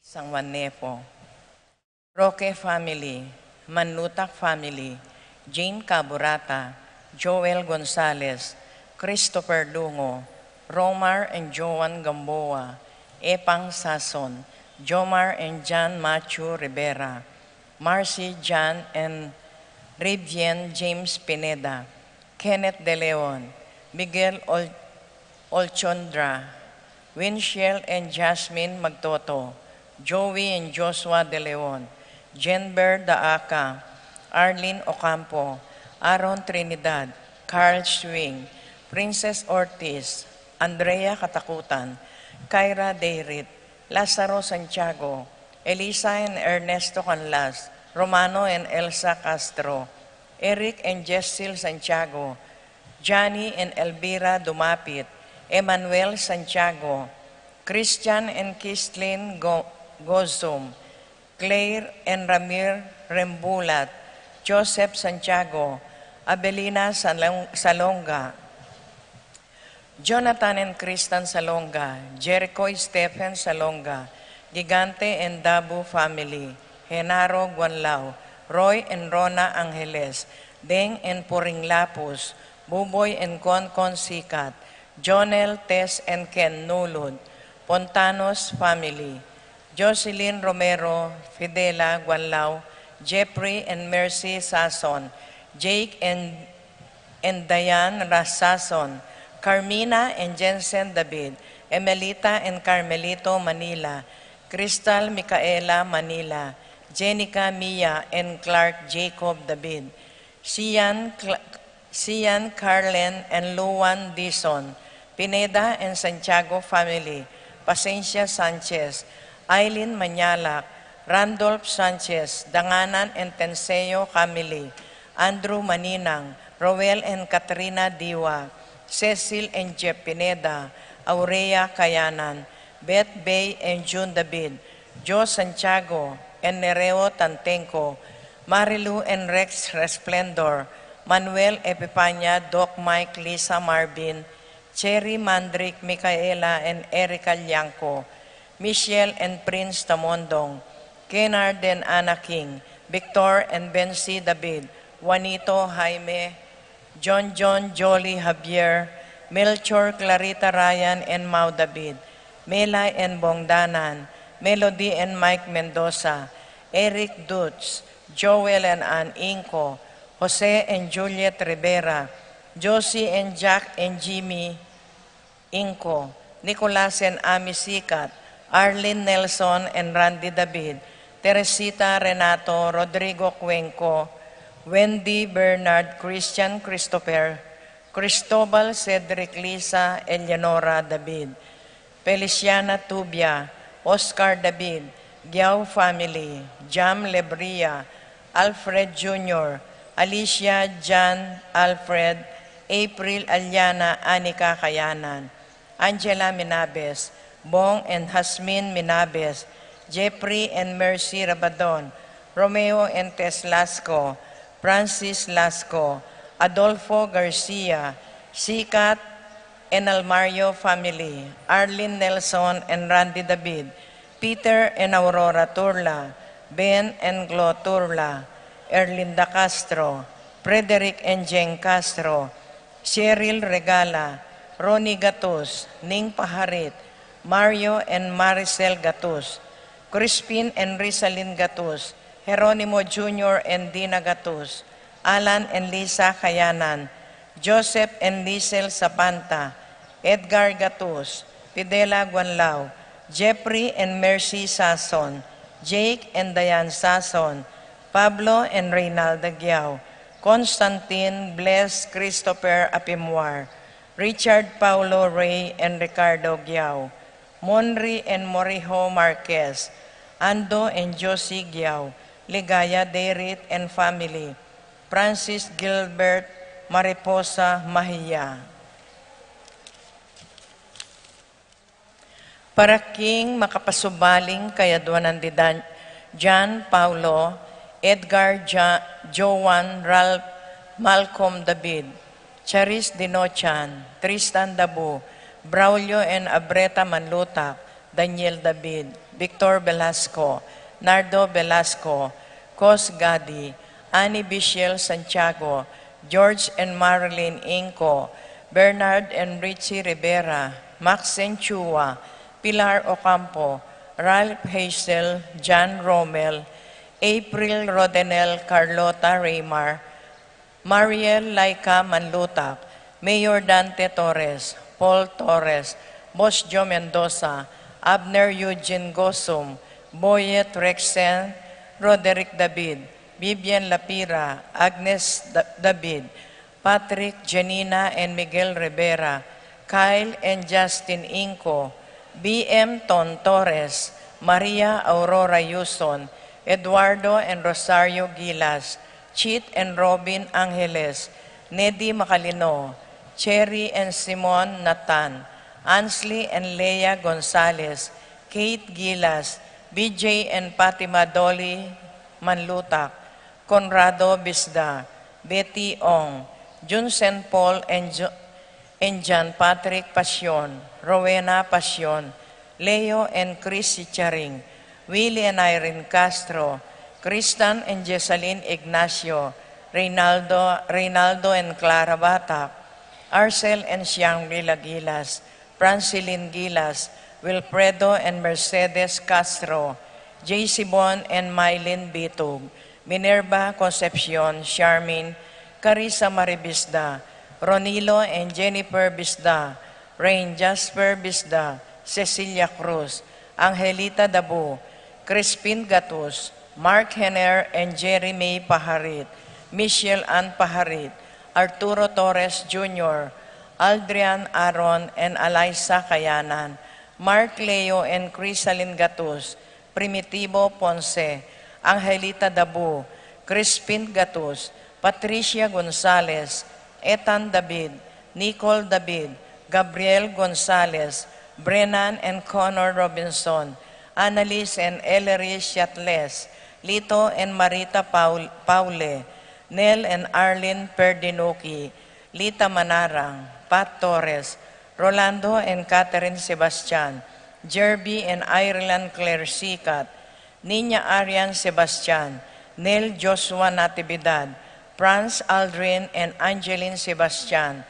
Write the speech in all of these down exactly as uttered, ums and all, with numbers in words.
San Juan Nepo, Roque family, Manlutak family, Jane Caburata, Joel Gonzalez, Christopher Lungo, Romar and Joan Gamboa, Epang Sason, Jomar and John Machu Rivera, Marcy John and Rivian James Pineda, Kenneth De Leon, Miguel Ol- Olchondra, Winchell and Jasmine Magtoto, Joey and Joshua De Leon, Jenber Daaca, Arlene Ocampo, Aaron Trinidad, Carl Swing, Princess Ortiz, Andrea Katakutan, Kyra Dayrit, Lazaro Santiago, Elisa and Ernesto Canlas, Romano and Elsa Castro, Eric and Jessil Santiago, Johnny and Elvira Dumapit, Emmanuel Santiago, Christian and Kislin Go- Gozum, Claire and Ramir Rembulat, Joseph Santiago, Abelina Salong- Salonga, Jonathan and Kristan Salonga, Jericho Stephen Salonga, Gigante and Dabu family, Genaro Guanlao, Roy and Rona Angeles, Deng and Puring Lapus, Buboy and Concon Sikat, Jonel, Tess and Ken Nulud, Pontanos family, Jocelyn Romero, Fidela Guanlao, Jeffrey and Mercy Sason, Jake and, and Diane Ra- Sason, Carmina and Jensen David, Emelita and Carmelito Manila, Crystal Micaela Manila, Jenica Mia and Clark Jacob David, Sian, Cl- Sian Carlen and Luan Dizon, Pineda and Santiago family, Pacencia Sanchez, Aileen Manyalak, Randolph Sanchez, Danganan and Tenseo family, Andrew Maninang, Roel and Katrina Diwa, Cecil and Jeff Pineda, Aurea Kayanan, Beth Bay and June David, Joe Santiago and Nereo Tantengco, Marilu and Rex Resplendor, Manuel Epipania, Doc Mike, Lisa Marvin, Cherry Mandrick, Micaela and Erica Liangco, Michelle and Prince Tamondong, Kennard and Anna King, Victor and Bency David, Juanito, Jaime, John John, Jolly, Javier, Melchor, Clarita, Ryan and Mau David, Melay and Bong Danan, Melody and Mike Mendoza, Eric Dutz, Joel and Ann Inco, Jose and Juliet Rivera, Josie and Jack and Jimmy Inco, Nicolas and Ami Sikat, Arlene Nelson and Randy David, Teresita Renato, Rodrigo Cuenco, Wendy Bernard, Christian Christopher, Cristobal Cedric, Lisa Eleonora David, Feliciana Tubia, Oscar David, Giao family, Jam Lebria, Alfred Junior, Alicia, Jan, Alfred, April, Aliana, Anika Kayanan, Angela Minabes, Bong and Hasmin Minabes, Jeffrey and Mercy Rabadon, Romeo and Tess Lasco, Francis Lasco, Adolfo Garcia, Sikat and Almario family, Arlene Nelson and Randy David, Peter and Aurora Turla, Ben and Glo Turla, Erlinda Castro, Frederick and Jeng Castro, Cheryl Regala, Ronnie Gatus, Ning Paharit, Mario and Maricel Gatus, Crispin and Rizalin Gatus, Jeronimo Junior and Dina Gatus, Alan and Lisa Kayanan, Joseph and Lisel Sapanta, Edgar Gatus, Fidela Guanlao, Jeffrey and Mercy Sason, Jake and Diane Sason, Pablo and Reynalda Giao, Constantine, Bless, Christopher Apimwar, Richard Paulo Rey and Ricardo Giao, Monri and Moriho Marquez, Ando and Josie Giao, Ligaya Derit and family, Francis Gilbert Mariposa Mahia. Para king makapasubaling kayadwanan di Dan-, John Paulo, Edgar Ja-, Joan, Ralph, Malcolm David, Charis Dinochan, Tristan Dabu, Braulio and Abreta Manlutak, Daniel David, Victor Velasco, Nardo Velasco, Cos Gadi, Annie Bishel Santiago, George and Marilyn Inco, Bernard and Richie Rivera, Maxine Chua, Pilar Ocampo, Ralph Hazel, John Romel, April Rodenel Carlota Raymar, Mariel Laika Manlutak, Mayor Dante Torres, Paul Torres, Bosjo Mendoza, Abner Eugene Gosum, Boyet Rexen, Roderick David, Vivian Lapira, Agnes Da- David, Patrick, Janina and Miguel Rivera, Kyle and Justin Inco, B M Ton Torres, Maria Aurora Yuson, Eduardo and Rosario Gilas, Chit and Robin Angeles, Nedi Macalino, Cherry and Simon Natan, Ansley and Lea Gonzalez, Kate Gilas, B J and Fatima Dolly Manlutak, Conrado Bisda, Betty Ong, Jun Saint Paul and, Jo- and John Patrick Pasion, Rowena Pasion, Leo and Chris Sicharing, Willie and Irene Castro, Kristan and Jessalyn Ignacio, Reynaldo, Reynaldo and Clara Batak, Arcel and Siang Villa Gilas, Francilin Gilas, Wilfredo and Mercedes Castro, J C Bon and Mylene Bitug, Minerva Concepcion, Charmaine, Carissa Marie Bisda, Ronilo and Jennifer Bisda, Rain Jasper Bisda, Cecilia Cruz, Angelita Dabu, Crispin Gatus, Mark Henner and Jerry May Paharit, Michelle Ann Paharit, Arturo Torres Junior, Aldrian Aaron and Alyssa Kayanan, Mark Leo and Crisalin Gatus, Primitivo Ponce, Angelita Dabu, Crispin Gatus, Patricia Gonzalez, Ethan David, Nicole David, Gabriel Gonzalez, Brennan and Connor Robinson, Annalise and Ellery Siatles, Lito and Marita Paul- Paule, Nel and Arlene Perdinuki, Lita Manarang, Pat Torres, Rolando and Catherine Sebastian, Jerby and Ireland Claire Sikat, Nina Arian Sebastian, Nel Joshua Natividad, Franz Aldrin and Angeline Sebastian,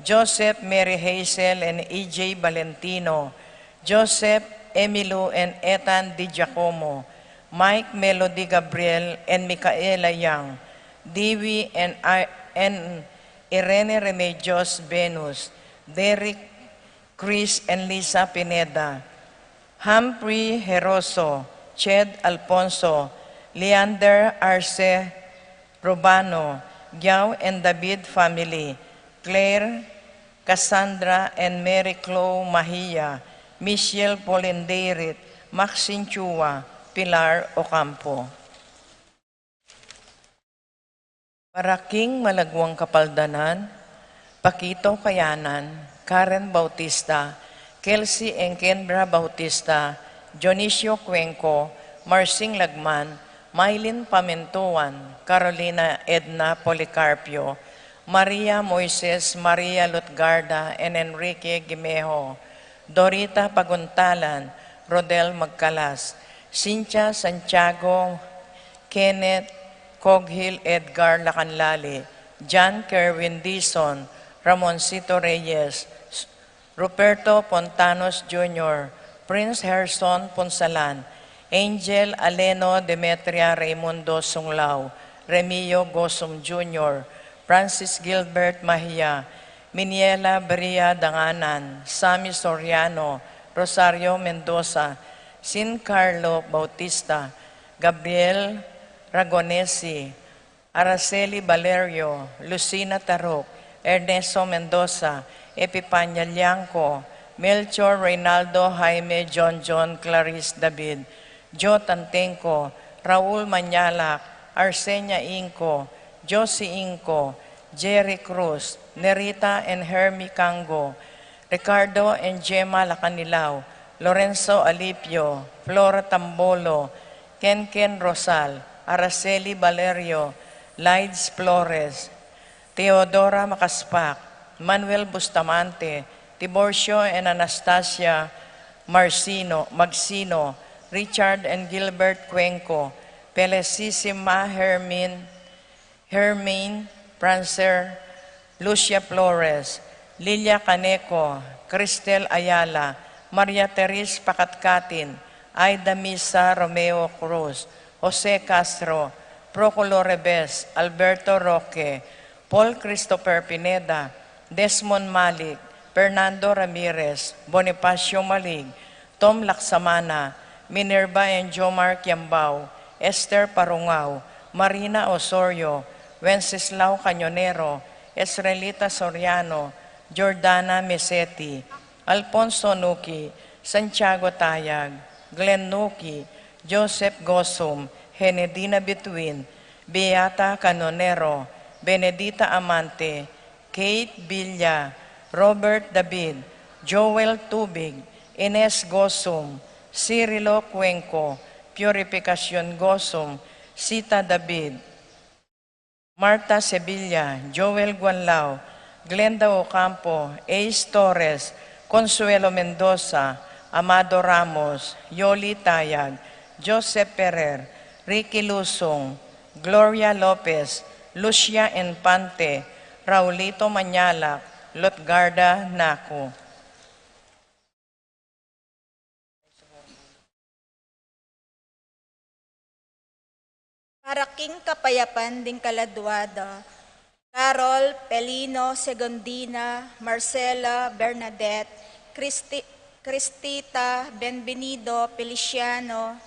Joseph Mary Hazel and E J Valentino, Joseph Emilu and Ethan Di Giacomo, Mike Melody Gabriel and Micaela Yang, Dewey and, I- and Irene Remedios Venus, Derek Chris and Lisa Pineda, Humphrey Heroso, Ched Alfonso, Leander Arce Rubano, Giao and David family, Claire, Cassandra and Mary Chloe Mahia, Michelle Polindeirit, Maxine Chua, Pilar Ocampo. Para king malagwang kapaldanan, Paquito Kayanan, Karen Bautista, Kelsey and Kendra Bautista, Dionisio Cuenco, Marsing Lagman, Mylene Pamintuan, Carolina Edna Policarpio, Maria Moises, Maria Lutgarda, and Enrique Gimejo, Dorita Paguntalan, Rodel Magcalas, Cynthia Santiago, Kenneth Coghil, Edgar Lacanlali, John Kerwin Dizon, Ramoncito Reyes, Ruperto Pontanos Junior, Prince Herson Punsalan, Angel Aleno, Demetria Raimundo Sunglao, Remio Gosum Junior, Francis Gilbert Mahia, Miniela Bria Danganan, Sammy Soriano, Rosario Mendoza, Sin Carlo Bautista, Gabriel Ragonesi, Araceli Valerio, Lucina Taruk, Ernesto Mendoza, Epipania Liangco, Melchor Reynaldo, Jaime John John, Clarice David, Joe Tantenco, Raul Mañalac, Arsenia Inco, Josie Inco, Jerry Cruz, Nerita and Hermie Cango, Ricardo and Gemma Lacanilao, Lorenzo Alipio, Flora Tambolo, Kenken Rosal, Araceli Valerio, Lides Flores, Teodora Macaspac, Manuel Bustamante, Tiburcio and Anastasia Marcino, Magsino, Richard and Gilbert Cuenco, Felicissima Hermin, Hermine Prancer, Lucia Flores, Lilia Caneco, Cristel Ayala, Maria Therese Pacatcatin, Aida Misa Romeo Cruz, Jose Castro, Proculo Rebes, Alberto Roque, Paul Christopher Pineda, Desmond Malik, Fernando Ramirez, Bonifacio Malig, Tom Laksamana, Minerva and Jomar Kiambao, Esther Parungao, Marina Osorio, Wenceslao Cañonero, Esrelita Soriano, Jordana Meseti, Alfonso Nuki, Santiago Tayag, Glenn Nuki, Joseph Gosum, Henedina Bituin, Beata Canonero, Benedita Amante, Kate Villa, Robert David, Joel Tubig, Ines Gosum, Cirilo Cuenco, Purificacion Gosum, Sita David, Martha Sevilla, Joel Guanlao, Glenda Ocampo, Ace Torres, Consuelo Mendoza, Amado Ramos, Yoli Tayag, Joseph Ferrer, Ricky Lusung, Gloria Lopez, Lucia Infante, Raulito Mañalac, Lutgarda Naku. Para king kapayapan ding kaladua da, Carol, Pelino, Segundina, Marcela, Bernadette, Cristi-, Cristita, Benvenido, Feliciano,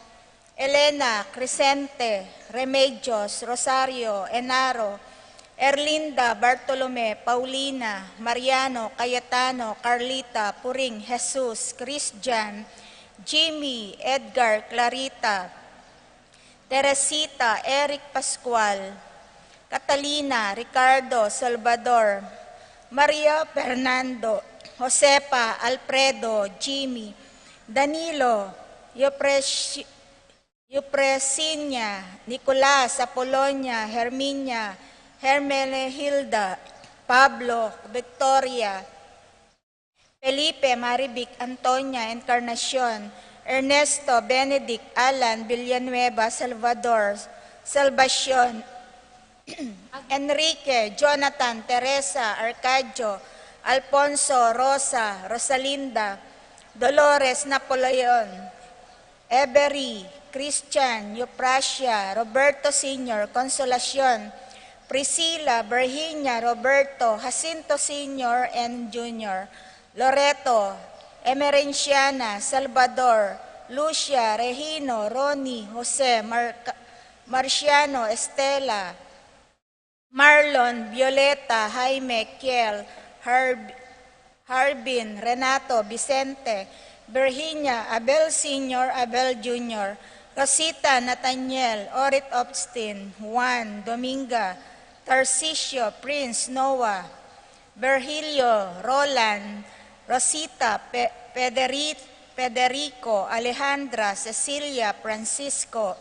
Elena, Crescente, Remedios, Rosario, Enaro, Erlinda, Bartolome, Paulina, Mariano, Cayetano, Carlita, Puring, Jesus, Christian, Jimmy, Edgar, Clarita, Teresita, Eric, Pascual, Catalina, Ricardo, Salvador, Maria, Fernando, Josefa, Alfredo, Jimmy, Danilo, Yopreshi-, Eupresinia, Nicolas, Apolonia, Herminia, Hermenegilda, Pablo, Victoria, Felipe, Marivic, Antonia, Encarnacion, Ernesto, Benedict, Alan, Villanueva, Salvador, Salvacion, Enrique, Jonathan, Teresa, Arcadio, Alfonso, Rosa, Rosalinda, Dolores, Napoleon, Avery, Christian, Euphrasia, Roberto Senior, Consolacion, Priscila, Virginia, Roberto, Jacinto Senior and Junior, Loreto, Emerenciana, Salvador, Lucia, Regino, Ronnie, Jose, Mar-, Marciano, Estela, Marlon, Violeta, Jaime, Kiel, Harb-, Harbin, Renato, Vicente, Virginia, Abel Senior, Abel Junior, Rosita, Nathaniel, Orit, Austin, Juan, Dominga, Tarcisio, Prince, Noah, Virgilio, Roland, Rosita, Pe-, Federi-, Federico, Alejandra, Cecilia, Francisco,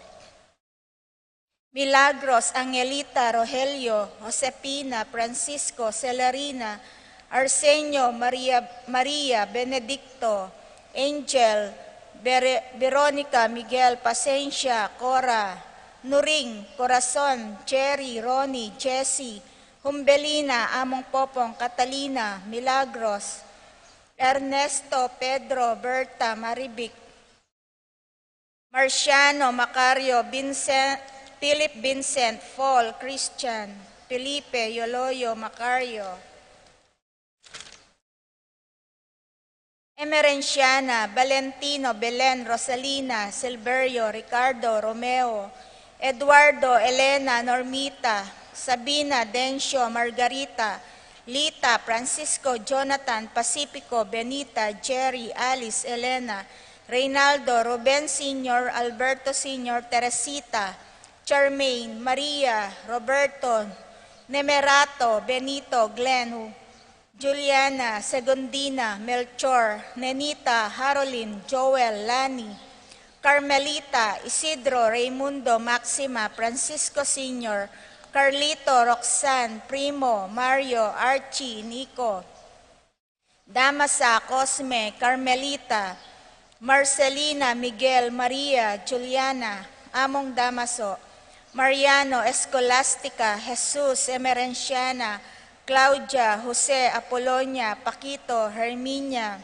Milagros, Angelita, Rogelio, Josefina, Francisco, Celerina, Arsenio, Maria, Maria, Benedicto, Angel, Bere-, Veronica, Miguel, Pasencia, Cora, Nuring, Corazon, Cherry, Ronnie, Jessie, Humbelina, Among Popong, Catalina, Milagros, Ernesto, Pedro, Berta, Marivic, Marciano, Macario, Vincent, Philip, Vincent, Paul, Christian, Felipe, Yoloyo, Macario, Emerenciana, Valentino, Belen, Rosalina, Silverio, Ricardo, Romeo, Eduardo, Elena, Normita, Sabina, Dencio, Margarita, Lita, Francisco, Jonathan, Pacifico, Benita, Jerry, Alice, Elena, Reynaldo, Ruben Senior, Alberto Senior, Teresita, Charmaine, Maria, Roberto, Nemerato, Benito, Glenn, Juliana, Segundina, Melchor, Nenita, Harolin, Joel, Lani, Carmelita, Isidro, Raymundo, Maxima, Francisco Senior, Carlito, Roxanne, Primo, Mario, Archie, Nico, Damasa, Cosme, Carmelita, Marcelina, Miguel, Maria, Juliana, Among Damaso, Mariano, Escolastica, Jesus, Emerenciana, Claudia, Jose, Apolonia, Paquito, Herminia,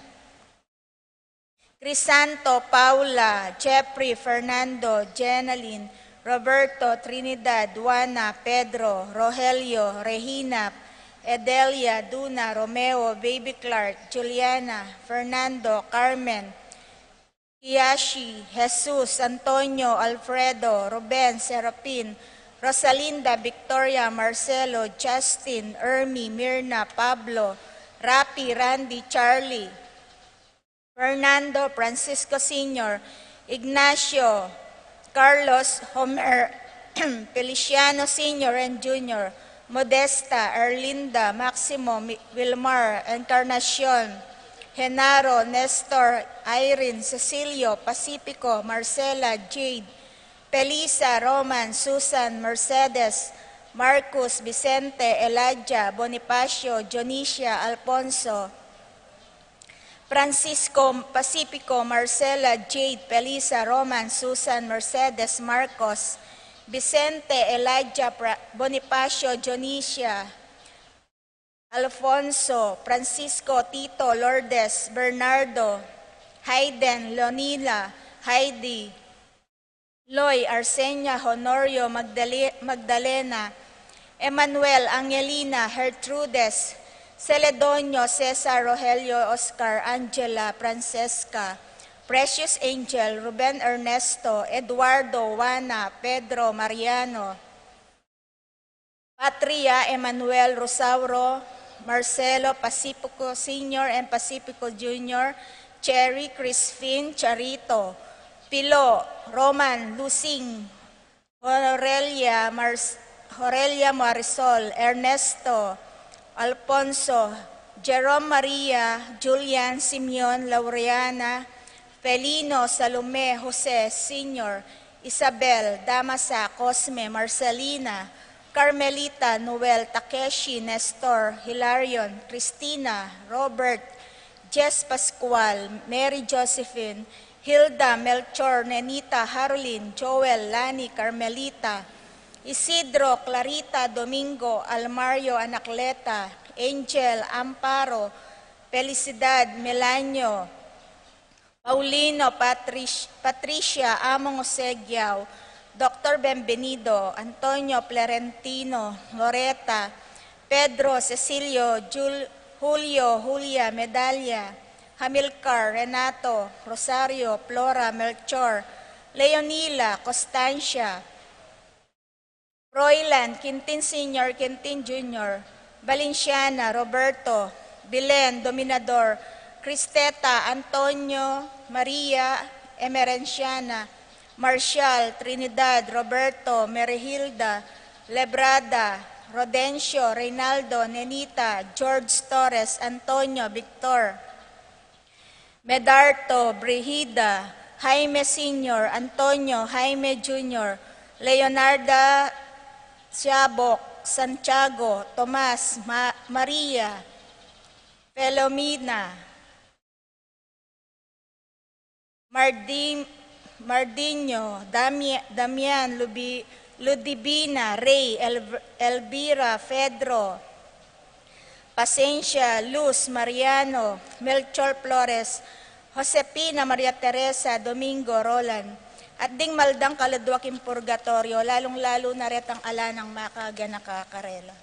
Crisanto, Paula, Jeffrey, Fernando, Jenalyn, Roberto, Trinidad, Juana, Pedro, Rogelio, Regina, Edelia, Duna, Romeo, Baby Clark, Juliana, Fernando, Carmen, Hiyashi, Jesus, Antonio, Alfredo, Ruben, Serapin, Rosalinda, Victoria, Marcelo, Justin, Ermi, Mirna, Pablo, Rapi, Randy, Charlie, Fernando, Francisco Senior, Ignacio, Carlos, Homer, Feliciano Senior and Junior, Modesta, Erlinda, Maximo, Mi-, Wilmar, Encarnacion, Genaro, Nestor, Irene, Cecilio, Pacifico, Marcela, Jade, Felisa, Roman, Susan, Mercedes, Marcus, Vicente, Elijah, Bonifacio, Dionisia, Alfonso, Francisco, Pacifico, Marcela, Jade, Felisa, Roman, Susan, Mercedes, Marcos, Vicente, Elijah, Pra-, Bonifacio, Dionisia, Alfonso, Francisco, Tito, Lourdes, Bernardo, Hayden, Leonila, Heidi, Loy, Arsenia, Honorio, Magdale-, Magdalena, Emmanuel, Angelina, Gertrudes, Celedonio, Cesar, Rogelio, Oscar, Angela, Francesca, Precious Angel, Ruben, Ernesto, Eduardo, Juana, Pedro, Mariano, Patria, Emmanuel, Rosauro, Marcelo, Pacifico Senior and Pacifico Junior, Cherry, Crispin, Charito, Pilo, Roman, Lusing, Horelia, Mars-, Horelia, Marisol, Ernesto, Alfonso, Jerome, Maria, Julian, Simeon, Laureana, Felino, Salome, Jose Senior, Isabel, Damasa, Cosme, Marcelina, Carmelita, Noel, Takeshi, Nestor, Hilarion, Cristina, Robert, Jess Pascual, Mary Josephine, Hilda, Melchor, Nenita, Harolin, Joel, Lani, Carmelita, Isidro, Clarita, Domingo, Almario, Anacleta, Angel, Amparo, Felicidad, Melanio, Paulino, Patric-, Patricia, Among Osegiao, Doktor Benvenido, Antonio, Florentino, Loreta, Pedro, Cecilio, Jul-, Julio, Julia, Medalia, Hamilcar, Renato, Rosario, Flora, Melchor, Leonila, Constancia, Froilan, Quintin Senior, Quintin Junior, Valenciana, Roberto, Bilen, Dominador, Cristeta, Antonio, Maria, Emerenciana, Marcial, Trinidad, Roberto, Merihilda, Lebrada, Rodencio, Reynaldo, Nenita, George Torres, Antonio, Victor, Medarto, Brigida, Jaime Senior, Antonio, Jaime Junior, Leonarda, Siabok, Santiago, Tomas, Ma-, Maria, Filomena, Mardi-, Mardinho, Dami-, Damian, Lubi-, Ludivina, Rey, El-, Elvira, Pedro, Pasencia, Luz, Mariano, Melchor Flores, Josefina, Maria Teresa, Domingo, Roland, at ding maldang kaladwa king purgatorio, lalung-lalu na retang ala nang makaganaka karela.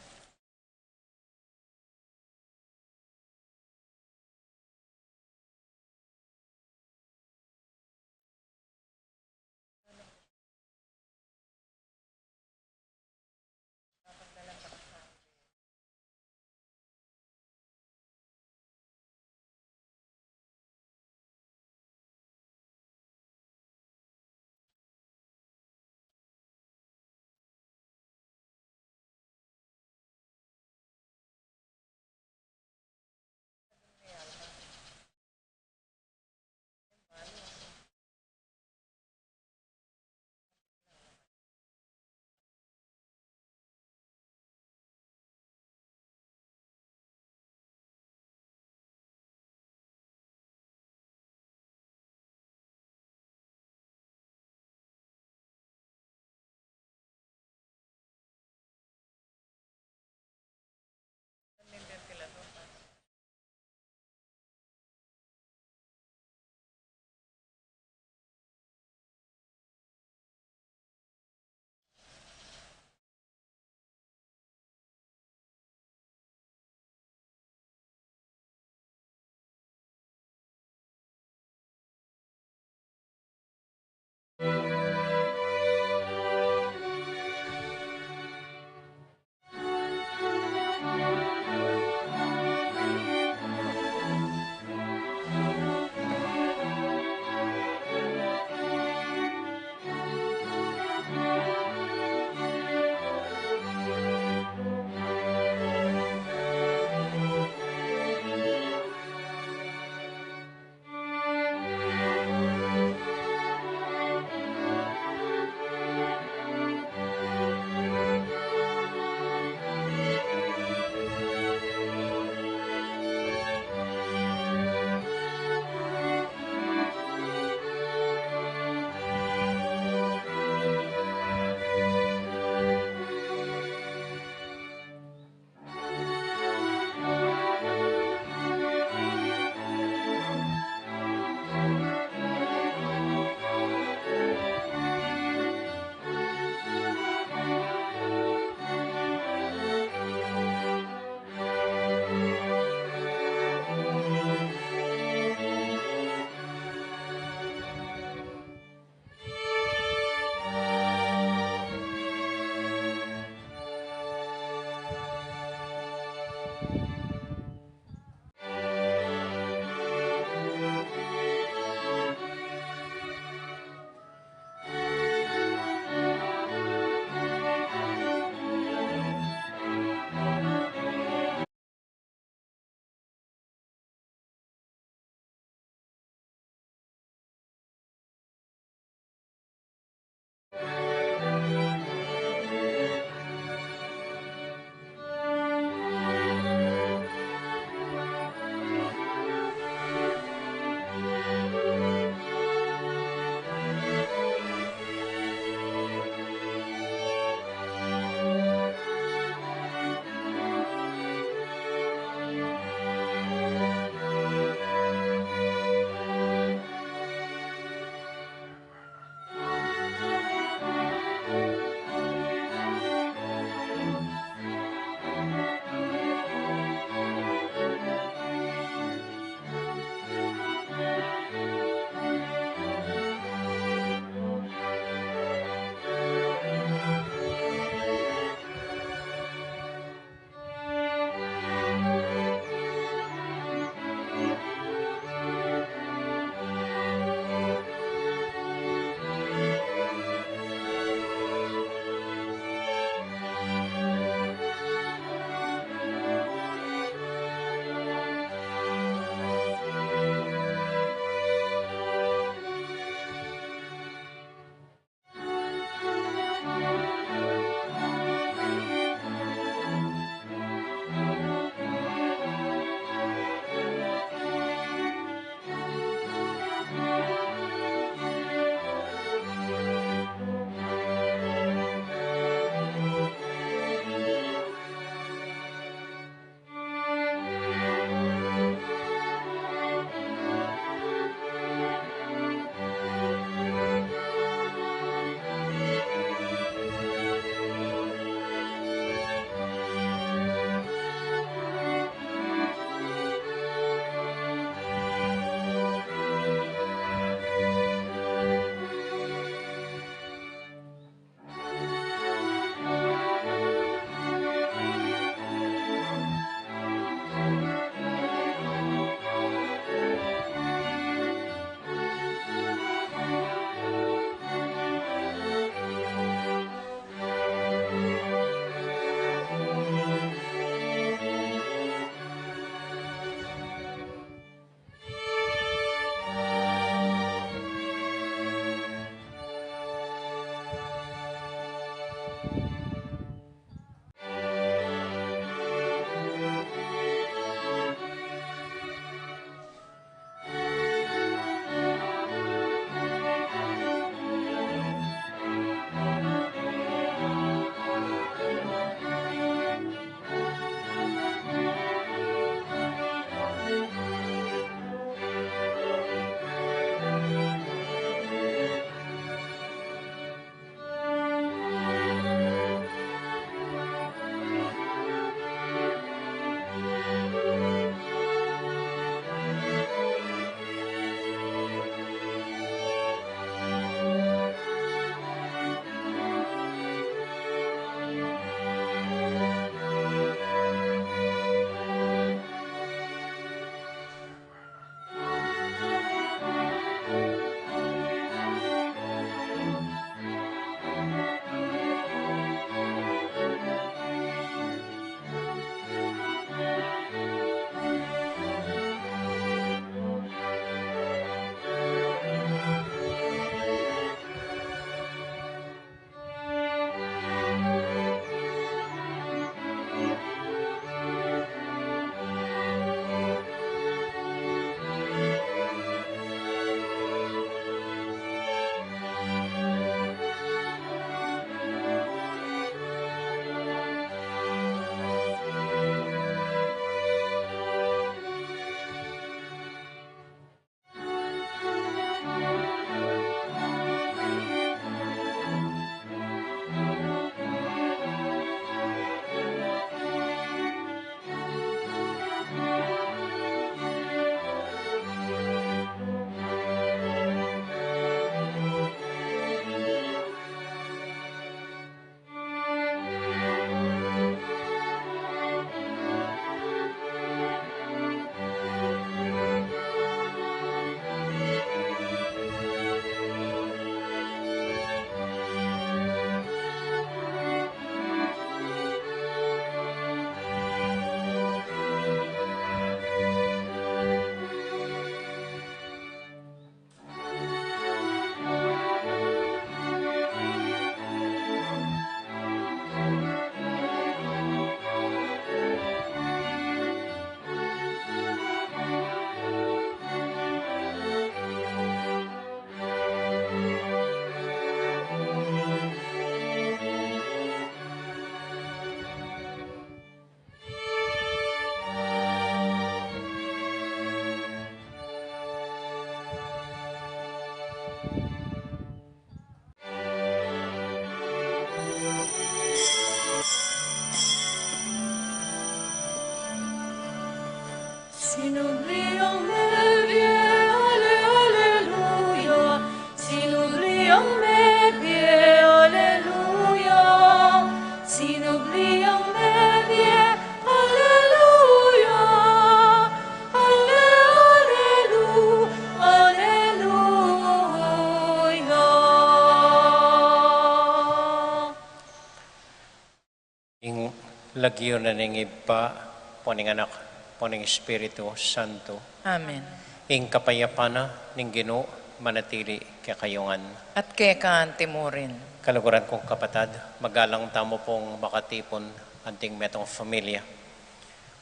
Lagyu na ning Ibpa, ampo ning Anak, ampo ning Espiritu Santo. Amen. Ing kapayapan na ning Ginu manatili kekayu ngan. At keka anti mu rin. Kaluguran kung kapatad, magalang tamu pung makatipun anting metung familia.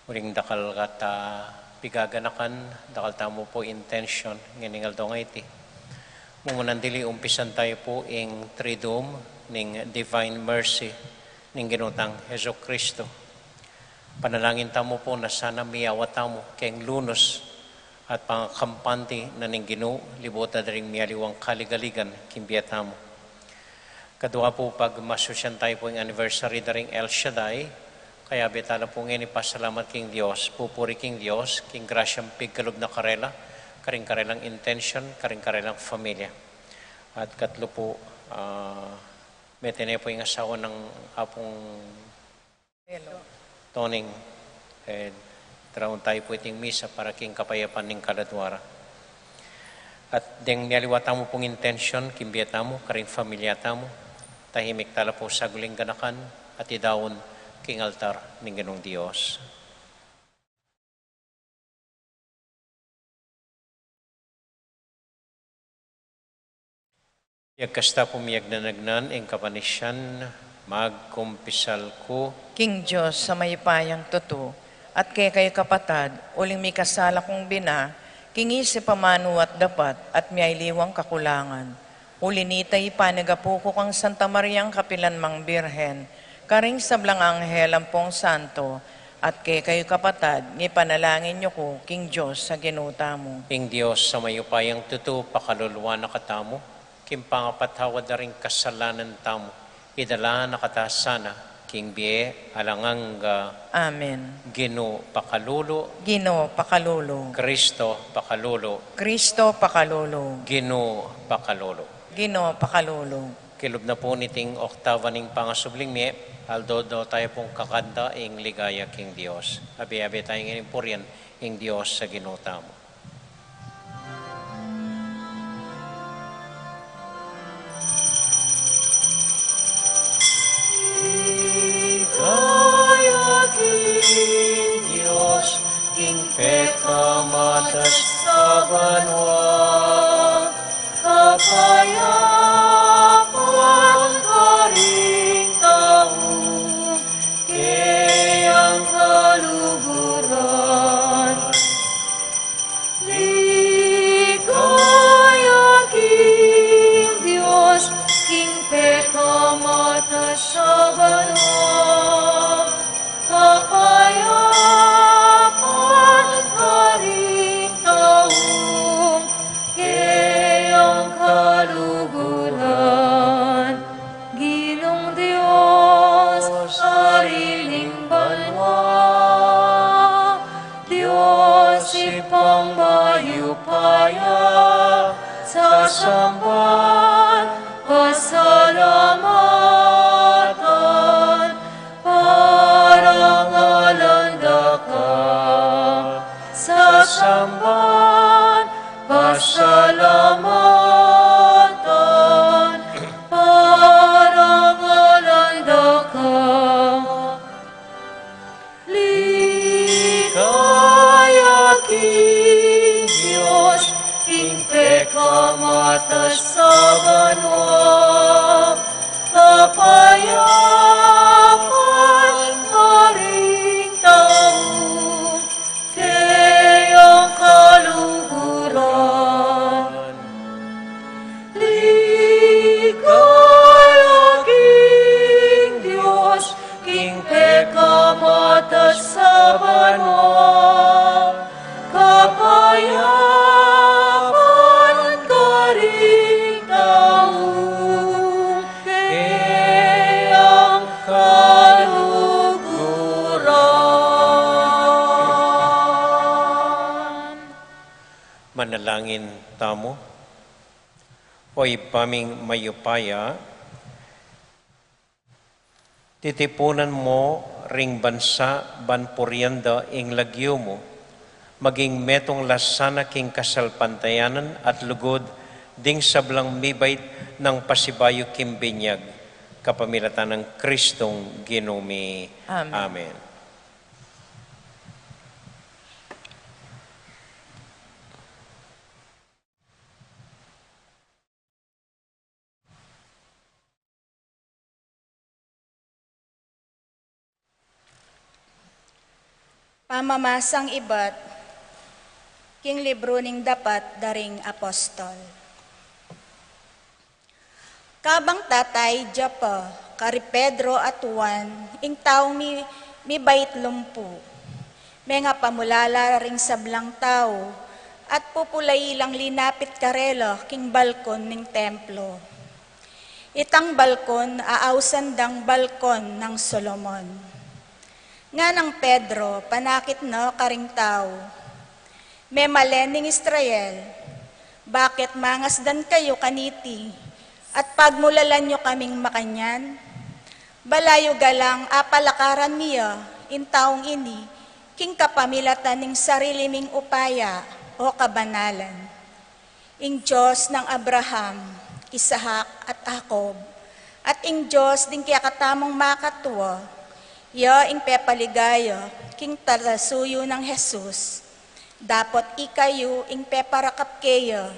Uling dakal kata pigaganakan, dakal tamu pu intention ngening aldo a iti. Mumunan dili, umpisan tayu pu ing Triduum ning Divine Mercy ning Ginu tang Jesukristo. Panalangin tamu pu na sana miyawa tamu keng lunus at pangakampante na ning Ginu, libutan da ring miyaliwang kaligaligan king bie tamu. Kadua pu, pagmasusyan tayu pu ing anniversary da ring El Shaddai, kayabe tala pu ngeni pasalamat king Dios, pupuri king Dios king grasyang pigkalub na karela, karing karelang intention, karing karelang familia. At katlu pu, ah, mete ne pu ing asawa nang Apung Toning, eh, draun tayu pu iting misa para king kapayapan ning kaladua ra. At deng mialiwa tamu pung intention king bie tamu, karing familia tamu, tahimik tala pu saguling ganakan at idaun king altar ning Ginung Dios. Iyagkas ta pu miyagnanagnan ing kapanisian, magkumpisal ku king Dios a mayupayang tutu, at kekayu kapatad, uling mikasala kung bina, king isip, amanu at dapat, at miyaliwang kakulangan. Uli nita, ipanagapu ku kang Santa Mariang kapilan mang Birhen, karing sablang anghel ampong santo, at kekayu kapatad, ipanalangin yu ku king Dios a Ginu tamu. Ing Dios a mayupayang tutu pakalulu na katamu, king pangapatawad da ring kasalanan tamu, idala na kata sana king bie alang angga. Amen. Ginu pakalulu. Ginu pakalulu. Kristo pakalulu. Kristo pakalulu. Ginu pakalulu. Ginu pakalulu. Kilub na pu niting oktaba ning pangasubling mie, aldo-aldo tayu pung kakanta ing ligaya king Dios. Abe-abe tayu ngening purian ing Dios a Ginu tamu. Ligaya king Dios, king pekamatas a banua, kapayapan karing tau, keyang kaluguran. Ligaya king Dios, king pekamatas a banua, kapayapan karing tau, keyang kaluguran. Ginung Dios, Ari ning banua, Dios Ibpang mayupaya, sasamban, pasalamatan, parangalan da ka, sasamban, pasalamatan, parangalan da ka. Ligaya king Dios, king pekamatas a banua, kapayapan karing tau, keyang kaluguran. Ligaya king Dios, king pekamatas a banua, kapayapan karing tau, keyang kaluguran. Manalangin tamu. O Ibpa ming mayupaya, titipunan mu ring bansa ban purian da ing lagyu mu, maging metung la sana king kasalpantayanan at lugud ding sablang mibait nang pasibayu king binyag. Kapamilatan nang Kristong Ginu mi. Amen. Amen. Pamamasang ibat king libru ning Dapat da ring Apostol. Kabang tatayda pa kari Pedro at Juan, ing taung mi-, mibait lumpu, mengapamulala ring sablang tau, at pupulai lang linapit karela king balkon ning templo. Itang balkon, ausan dang Balkon nang Solomon. Nganang Pedro, panakit na karing tau, "Memalen ning Israel, bakit mangasdan kayu kaniti, at pagmulalan yu kaming makanyan? Balayu galang apalakaran mi ya ing taung ini king kapamilatan ning sarili ming upaya o kabanalan. Ing Dios nang Abraham, Isaac, at Jacob, at ing Dios ding kekatamung makatua, ya ing pepaligaya king talasuyu nang Jesus, dapot ikayu ing peparakap keya."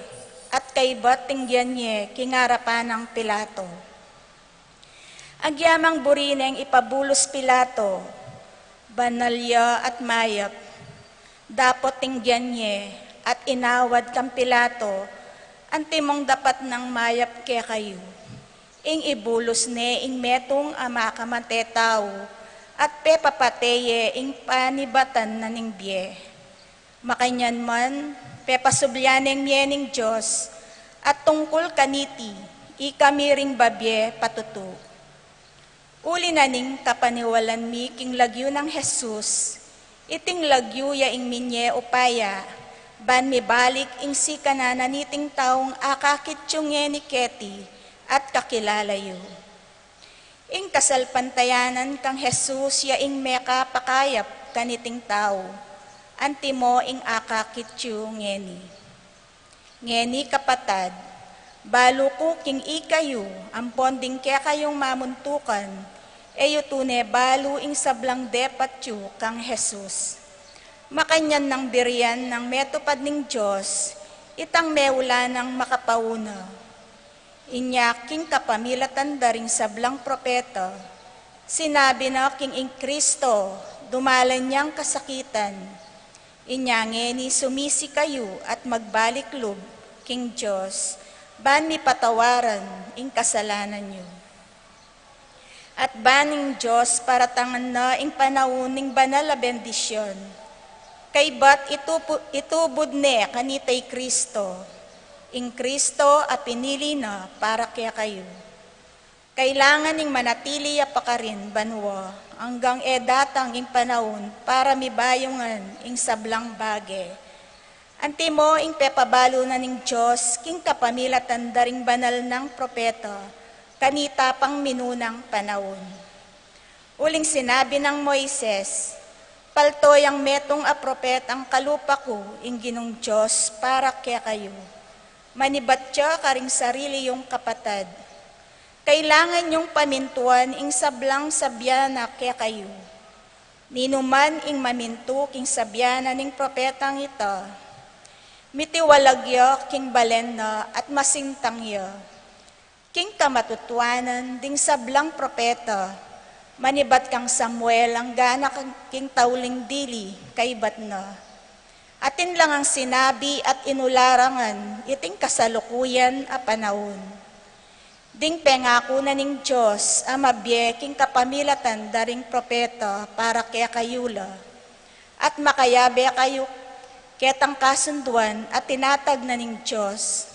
At kaybat tinggyan ye king arapan nang Pilato. Agyamang buri neng ipabulus Pilato, banal ya at mayap. Dapot tinggyan ye at inawad kang Pilato, "Antimong dapat nang mayap kekayu ing ibulus ne ing metung a makamate tau, at pepapate ye ing panibatan na ning bie. Makanyan man, pepasublian neng mie ning Dios, at tungkul kaniti, ikami ring babie patutu." Uli na ning kapaniwalan mi king lagyu nang Jesus, iting lagyu ya ing minye upaya, ban mibalik ing sikanan na niting taung akakit yu ngeni keti at kakilala yu. Ing kasalpantayanan kang Jesus ya ing mekapakayap kaniting tau, antimo ing akakit yu ngeni. Ngeni, kapatad, balu ku king ikayu ampon ding kekayung mamuntukan, e yu tune balu ing sablang depat yu kang Jesus. Makanyan nang birian nang metupad ning Dios itang meulanang makapauna. Inya king kapamilatan da ring sablang propeta, sinabi na king ing Kristo dumalan yang kasakitan. Inya ngeni sumisi kayu at magbalik lub king Dios, ban mipatawaran ing kasalanan yu. At ban ning Dios paratangan na ing panaun ning banal a bendisyon. Kaybat itupu-, itubud ne kanita i Kristo, ing Kristo a pinili na para kekayu. Kailangan ing manatili ya pa karin banua, anggang e datang ing panaun para mibayungan ing sablang bage. Antimo ing pepabalu na ning Dios king kapamilatan da ring banal nang propeta, kanita pang minunang panaun. Uling sinabi nang Moises, "Palto yang metung a propetang kalupa ku ing Ginung Dios para kekayu. Manibat ya karing sarili yung kapatad. Kailangan yung pamintuan ing sablang sabyan na kekayu. Ninuman ing mamintu king sabyan na ning propetang ita, mitiwalag ya king balen na at masintang ya." King kamatutuanan ding sablang propeta, manibat kang Samuel anggana kang, king tauling dili, kaybat na. Atin lang ang sinabi at inularangan iting kasalukuyan a panaun. Ding pengaku na ning Dios a mabie king kapamilatan da ring propeta para kekayu la. At makayabe kayu ketang kasunduan a tinatag na ning Dios.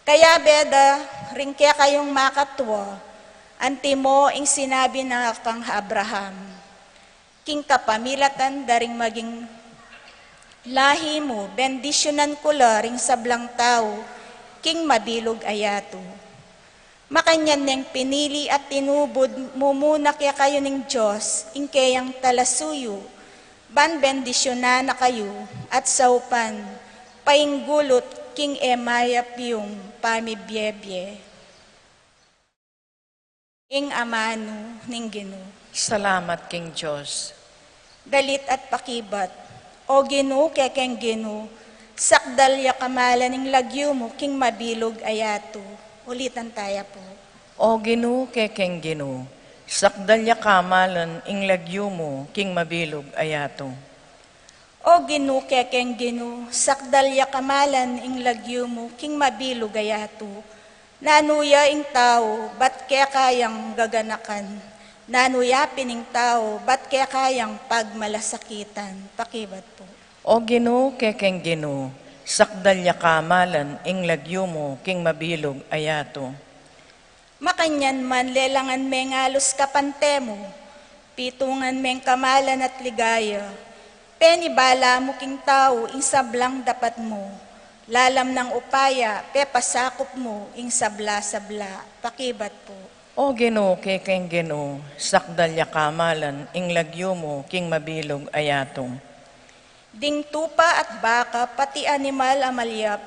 Kayabe da ring kekayung makatua, antimo ing sinabi na kang Abraham, "King kapamilatan da ring maging lahi mu, bendisyunan ku la ring sablang tau king mabilug a yatu." Makanyan neng pinili at tinubud mu muna kekayu ning Dios ing keyang talasuyu, ban bendisyunan na kayu at saupan pa ing gulut king e mayap yung pamibiebie. Ing amanu ning Ginu. Salamat king Dios. Dalit at pakibat. O Ginu, kekeng Ginu, sakdal ya kamalan ing lagyu mu king mabilug a yatu. Ulitan taya pu. O Ginu, kekeng Ginu, sakdal ya kamalan ing lagyu mu king mabilug a yatu. O Ginu, kekeng Ginu, sakdal ya kamalan ing lagyu mu king mabilug a yatu. Nanu ya ing tau, bat keka yang gaganakan? Nanu ya pin ing tau, bat keka yang pagmalasakitan? Pakibat pu. O Ginu, kekeng Ginu, sakdal ya kamalan ing lagyu mu king mabilug a yatu. Makanyan man lelangan meng alus kapante mu, pitungan meng kamalan at ligaya, penibala mu king tau ing sablang dapat mu, lalam nang upaya, pepasakup mu ing sabla-sabla. Pakibat pu. O Ginu, kekeng Ginu, sakdal ya kamalan ing lagyu mu king mabilug a yatu. Ding tupa at baka, pati animal a malyap,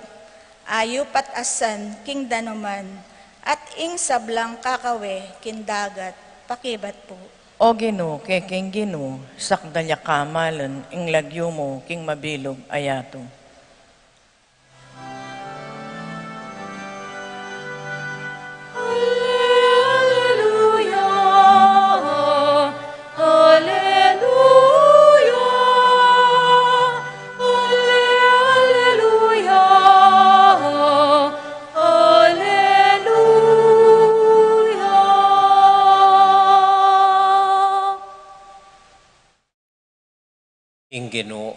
ayup at asan king danuman, at ing sablang kakawe king dagat. Pakibat pu. O Ginu, kekeng Ginu, sakdal ya kamalan ing lagyu mu king mabilug a yatu. Alleluia, alleluia, alleluia, alleluia. Ing Ginu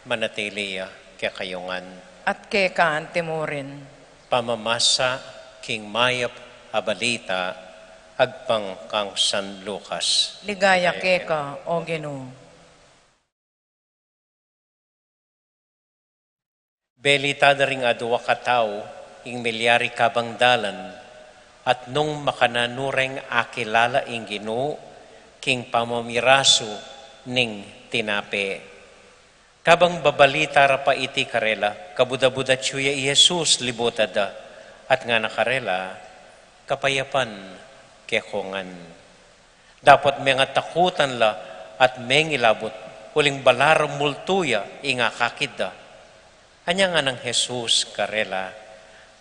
manatili ya kekayu ngan. At keka anti mu rin. Pamamasa king mayap a balita agpang kang San Lucas. Ligaya keka, O Ginu. Belita da ring adua katau ing milyari kabang dalan, at nung makananu reng akilala ing Ginu king pamamirasu ning tinape. Kabang babalita ra pa iti karela, kabud-abud atyu ya i Jesus, libutad da, at ngana karela, "Kapayapan kekongan." Dapot mengatakutan la at mengilabut, uling balaram multu ya ing akakit da. Anya nganang Jesus karela,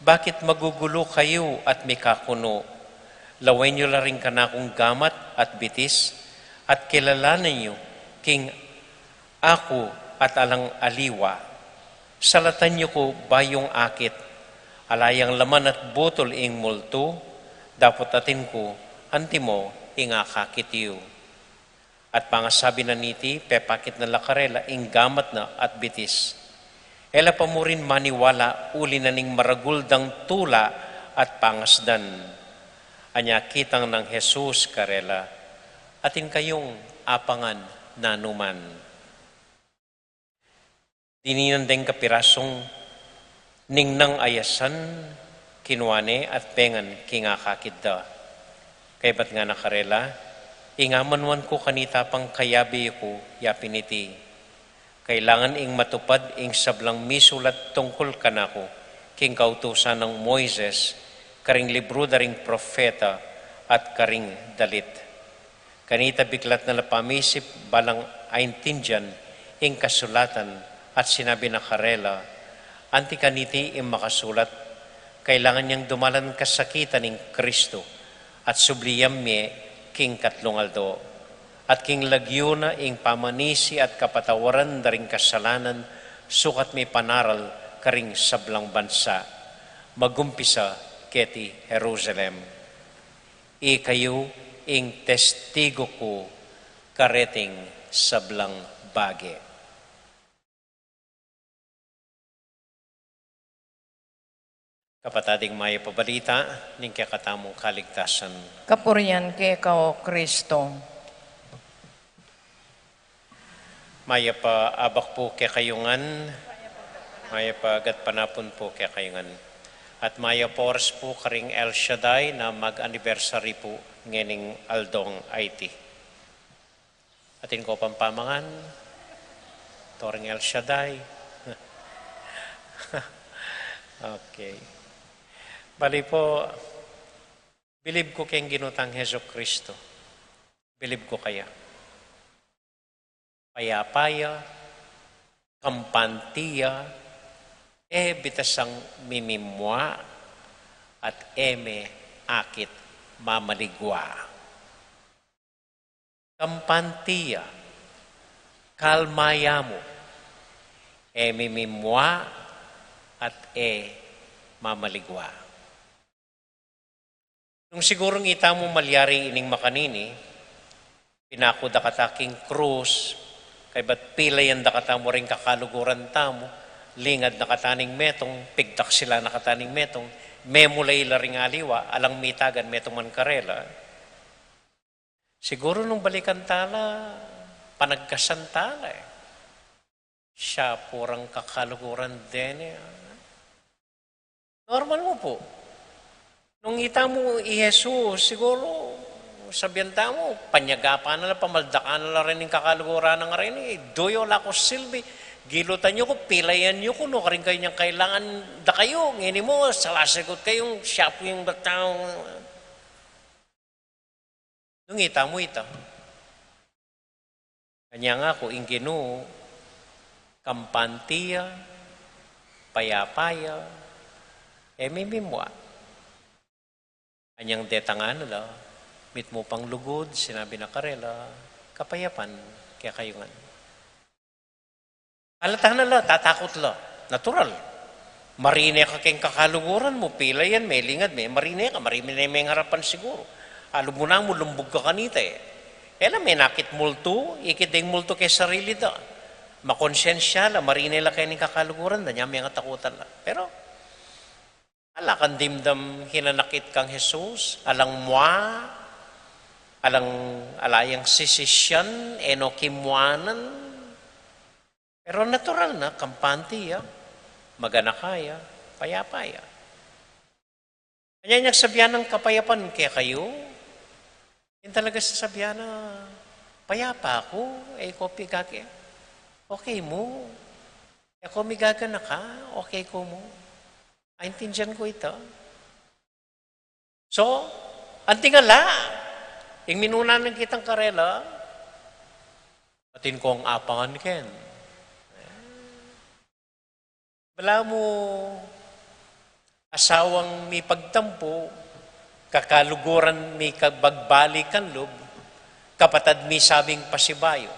"Bakit magugulu kayu at mikakunu? Lawen yu la ring kanakung gamat at bitis, at kilalanan yu king aku at alang aliwa. Salatan yu ku bayung akit, ala yang laman at butul ing multu, dapot atin ku antimo ing akakit yu." At pangasabi na niti, pepakit na la karela ing gamat na at bitis. E la pa murin maniwala uli na ning maragul dang tula at pangasdan. Anya kitang nang Jesus karela, "Atin kayung apangan nanuman." Dininan deng kapirasung ningnang a yasan, kinua ne at pengan king akakit da. Kaybat ngana karela, "Ing amanuan ku kanita pang kayabe yu ku ya pin iti. Kailangan ing matupad ing sablang misulat tungkul kanaku king kautusan nang Moises, karing libru da ring propeta, at karing dalit." Kanita biklat na la pamisip balang aintindian ing kasulatan, at sinabi na karela, "Anti kaniti ing makasulat, kailangan yang dumalan kasakitan ing Kristo, at subli yang mie king katlung aldo, at king lagyu na ing pamanisi at kapatawaran da ring kasalanan, sukat mipanaral karing sablang bansa, magumpisa keti Jerusalem. Ikayu ing testigu ku kareting sablang bage." Kapatad, ing mayap a balita ning kekatamung kaligtasan. Kapurian keka, O Kristo. Mayap a abak pu kekayu ngan. Mayap a gatpanapun pu kekayu ngan. At mayap a oras pu karing El Shaddai na mag-anniversary pu ngening aldong a iti. Atin ko pang pamangan, to ring El Shaddai. Okay. Bali po, Bilib ku keng Ginu tang Jesucristo. Bilib ku kaya. Payapa ya, kampante ya, e bitasang mimimua at e me akit mamaligua. Kampante ya, kalma ya mu, e mimimua at e mamaligua. Nung sigurung ita mu malyari ining makanini, pinaku da kata king krus, kaybat pilayan da kata mu ring kakaluguran tamu, lingad na kata ning metung, pigtaksilan na kata ning metung, memulay la ring aliwa, alang mitagan metung man karela. Siguru nung balikan tala, panagkasan tala e. Siya pu rang kakaluguran deni, ah. Normal mu pu. Nung ita mu i Jesus, siguru, sabian tamu, panyagapan na la, pamaldakan na la rin ing kakaluguran na ngarin, e, duyo la ku silbi, gilutan yu ku, pilayan yu ku, nu karin kayu nyang kailangan da kayu, ngeni mu, salasigut kayung, siya pu ing batang. Nung ita mu ita. Kanya nga ku, ing Ginu, kampante ya, payapa ya, e mimimua. Anyang detangan na la, mitmu pang lugud, sinabi na karela, kapayapan kekayu ngan. Alata na la, tatakut la. Natural. Marine ka keng kakaluguran mu, pilayan me, lingad me, marine ka, marine me ing arapan siguru. Alu mu na mu, lumbug ka kanita e. E la me nakit multu, ikit deng multu keng sarili da. Makonsensya la, marine la keng kakaluguran da, nya me ngatakutan la. Pero, ala kang dimdam hinanakit kang Jesus, alang mua, alang ala yang sisisyan, e no kimuanan. Pero natural na, kampante ya, maganaka ya, payapa ya. Anya nyang sabian nang kapayapan kekayu, ing talaga sasabian na, payapa ku, e ku pigage-, okay mu. E ku migaganaka, okay ku mu. Aintindian ku ita. So, anting ala, ing minuna nang kitang karela, atin kong apangan ken. Balamu asawang mipagtampu, kakaluguran mipagbalikan lub, kapatad misabing pasibayu.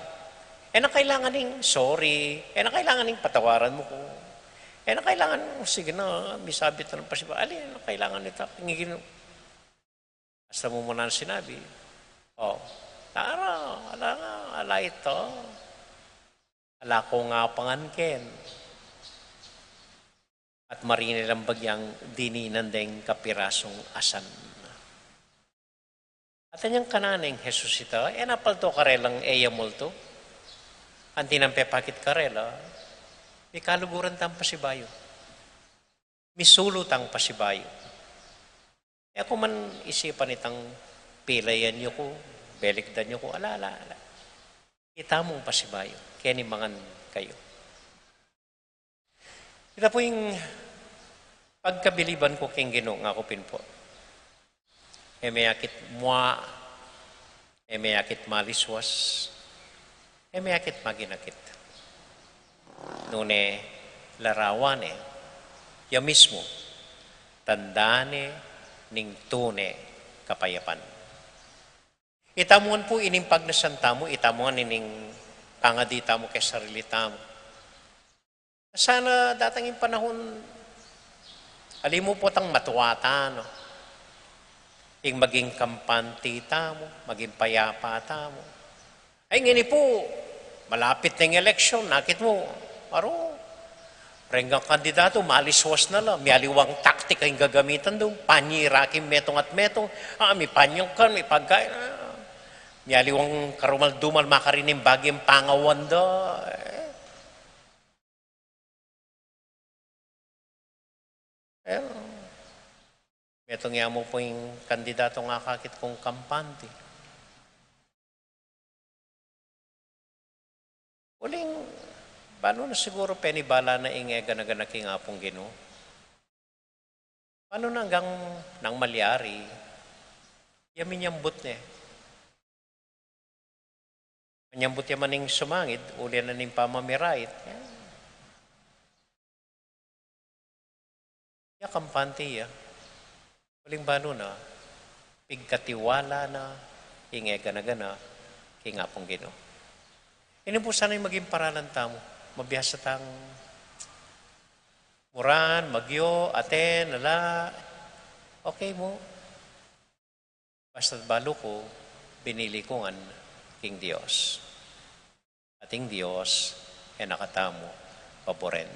E na kailangan ning sorry, e na kailangan ning patawaran mu ku. E na kailangan, sige na, misabi ta ng pasibayu. Ali, e na kailangan nita, ngigin, basta mu mu nang sinabi. O, tara, ala nga, ala ita. Ala kong apangan ken. At marine lang bagyang dininan deng kapirasung asan. At anyang kanan neng Jesus ita, e na palto karelang e ya multu. Anti nang pepakit karela, mikaluguran tang pasibayu. Misulu tang pasibayu. E ku man isipan itang pilayan yu ku, belikdan yu ku, ala, ala, ala. Ita mung pasibayu, keni mangan kayu. Ita pu ing pagkabiliban ku keng Ginu, ngaku pin pu. E me akit mua, e me akit maliswas, e me akit maginakit. Nune larawan ne, ya mismu, tanda ne ning tune kapayapan. Ita mu ngan pu ining pagnasan tamu, ita mu ngan ining pangadi tamu keng sarili tamu. Sana datang ing panahun, ali mu potang matuatan, no? Ing maging kampante tamu, maging payapa tamu. Ay, ngeni pu, malapit neng eleksyon, nakit mu, aro, reng kandidatu, maliswas na la, mialiwang taktika ing gagamitan dung, panyira king metung at metung, a, mipanyang kan, mipagkain, a, mialiwang karumal-dumal, makarining baging pangawan da, e. Pero, metung ya mu pu ing kandidatung akakit kung kampante. Uling, banu na siguru penibala na ing e gana-gana king Apung Ginu. Banu na anggang nang malyari, Ya minyambut ne. Minyambut ya man ing sumangid, uli na ning pamamirait. Ya. Ya kampante ya. Uling balu na, pigkatiwala na, ing e gana-gana, king Apung Ginu. Ini pu sana ing maging paralan tamu. Mabiasa tang muran, magyu, aten, ala. Okay mu. Basta't balu ku, binili ku ngan king Dios. At ing Dios, e na katamu paburen.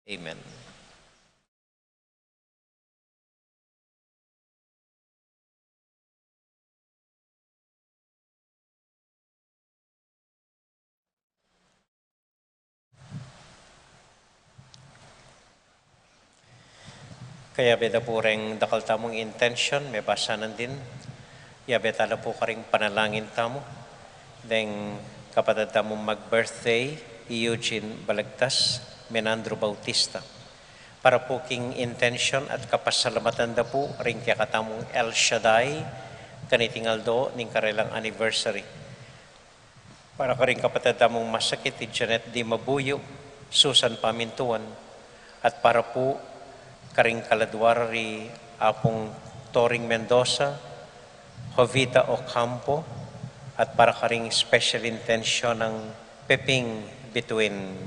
Amen. Kayabe da pu reng dakal tamung intention, mebasanan din. Yabe tala pu karing panalangin tamu. Deng kapatad tamung mag-birthday, i Eugene Balagtas, Menandro Bautista. Para pu king intention at kapasalamatan da pu ring kekatamung El Shaddai, kaniting aldo ning karelang anniversary. Para karing kapatad tamung masakit, i Janet Di Mabuyo, Susan Pamintuan, at para pu karing kaladua ra ri Apung Toring Mendoza, Jovita Ocampo, at para karing special intention nang Peping Bituin.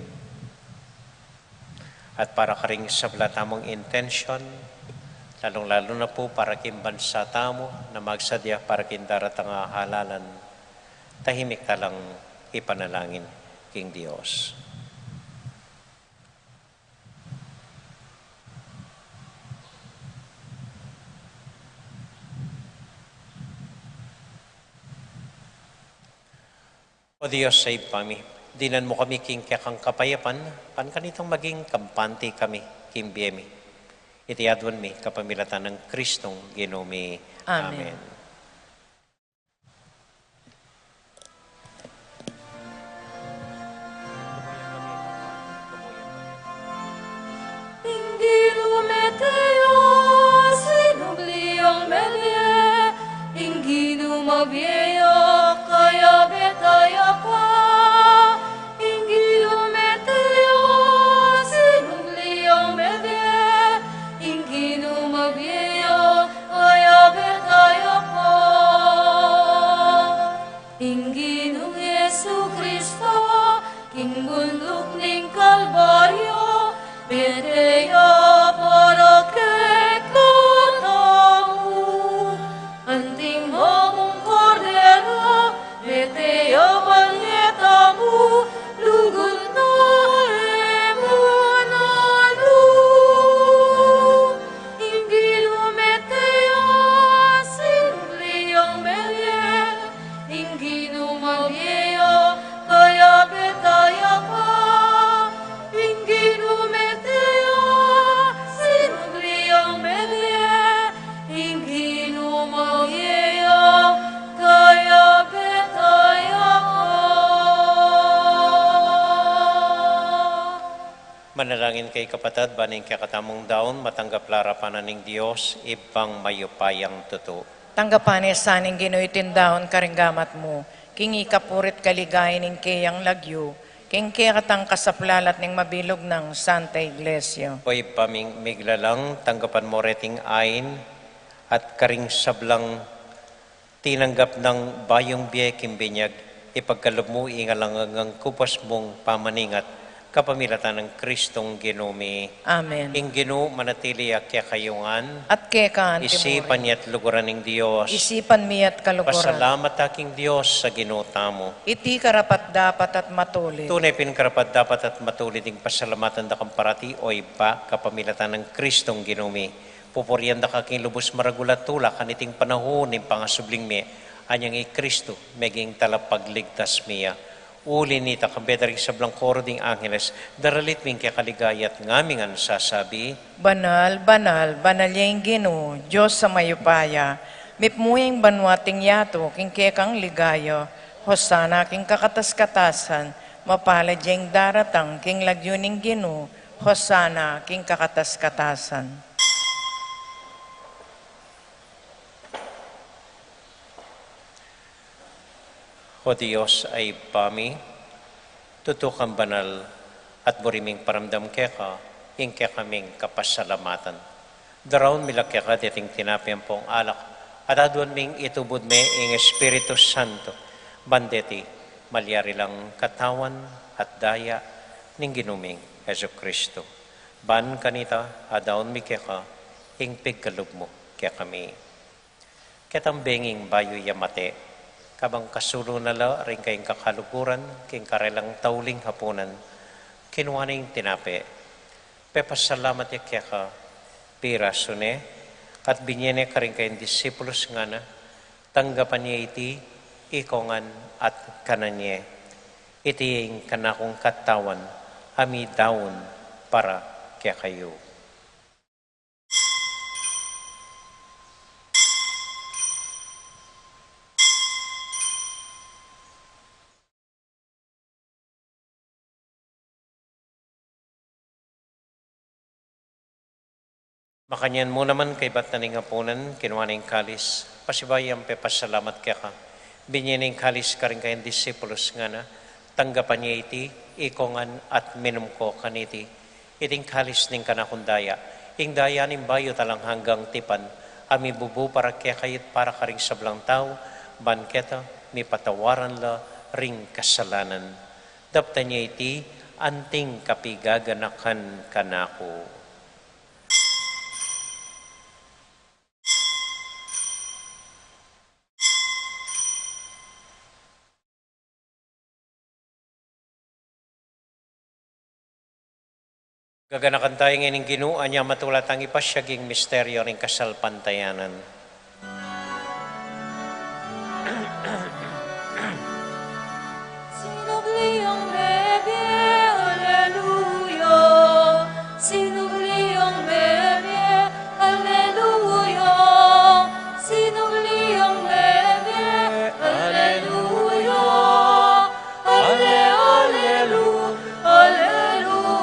At para karing sabla tamung intention, lalung-lalu na pu para king bansa tamu na magsadya para king daratang a halalan, tahimik talang ipanalangin king Dios. O Dios a Ibpa mi, dinan mu kami king kekang kapayapan, ban kanitang maging kampante kami king bie mi. Iti aduan mi kapamilatan nang Kristong Ginu mi. Amen. Amen. Ing Ginu mete ya, sinubli yang mebie. Ing Ginu mabie ya, kayabe ta ya pa. Ing Ginu mete ya, sinubli yang mebie. Ing Ginu mabie ya, kayabe ta ya pa. Ing Ginung Jesucristo, king bunduk ning Kalbaryo, mete ya para kekatamu. Anting mamung Kordero, mete ya bang tamu, lugud na e mananu. Ing Ginu mete ya, sinubli yang mebie. Ing Ginu mabie ya, kayabe ta ya pa. Ing Ginu mete ya, sinubli yang mebie. Ing Ginu mabie ya, kayabe ta ya pa. Manalangin kayu kapatad, ban ing kekatamung daun matanggap la arapan ning Dios, Ibpang mayupayang tutu. Tanggapan na sa ning Ginu iting daun karing gamat mu, king ikapuri't kaligayan ning keyang lagyu, king kekatang kasaplalan at ning mabilug nang Santa Iglesia. O Ibpa ming miglalang, tanggapan mu reting ain, at karing sablang tinanggap nang bayung bie king binyag, ipagkalub mu ing alang anggang kupas mung pamaningat, kapamilatan nang Kristong Ginu mi. Amen. Ing Ginu manatili ya kekayu ngan. At keka antimurin. Isipan ya't luguran ning Dios. Isipan mi ya't kaluguran. Pasalamat ta king Dios a Ginu tamu. Iti karapat-dapat at matulid. Tune pin karapat-dapat at matulid ing pasalamatan da kang parati, o Ibpa, kapamilatan nang Kristong Ginu mi. Pupurian da ka king lubus maragul a tula kaniting panaun ning pangasubling mie, anyang i Kristu meging talapagligtas mi ya. Uli nita, kambe da ring sablang koro ding angeles, daralit mi ing keka ligaya at ngami ngan sasabi: Banal, banal, banal ya ing Ginu, Dios a mayupaya. Mipmu ya ing banua at ing yatu king kekang ligaya. Hosana king kakatas-katasan. Mapalad ya ing daratang king lagyu ning Ginu. Hosana king kakatas-katasan. O Dios a Ibpa mi, tutu kang banal, at buri ming paramdam keka ing kekaming kapasalamatan. Daraun mi la keka deting tinape ampong alak, at aduan ming itubud me ing Espiritu Santo, ban deti malyari lang katawan at daya ning Ginu ming Jesucristo. Ban kanita, adaun mi keka ing pigkalub mu kekami. Ketang benging bayu ya mate, kabang kasulu na la ring kayang kakaluguran king karelang tauling hapunan, kinua ne ing tinape, pepasalamat ya keka, pirasu ne, at binie ne karing kayang disipulus, ngana: Tanggapan ye iti, ikongan at kanan ye. Iti ing kanakung katawan a midaun para kekayu. Makanyan mu naman kaybat na ning hapunan, kinua ne ing kalis, pasibayu yang pepasalamat keka, binie ne ing kalis karing kayang disipulus, ngana: Tanggapan ye iti, ikongan at minum ko kaniti. Iti ing kalis ning kanakung daya, ing daya ning bayu at alang anggang tipan, a mibubu para kekayu't para karing sablang tau, ban keta mipatawaran la ring kasalanan. Daptan ye iti anting kapigaganakan kanaku. Gaganakan taya ngeni ing Ginu, anya matula tang ipasiag ing misteryo ning kasalpantayanan. Sinubli yang mebie, aleluya. Sinubli yang mebie, aleluya. Sinubli yang mebie, aleluya. Ale, alelu-, aleluya.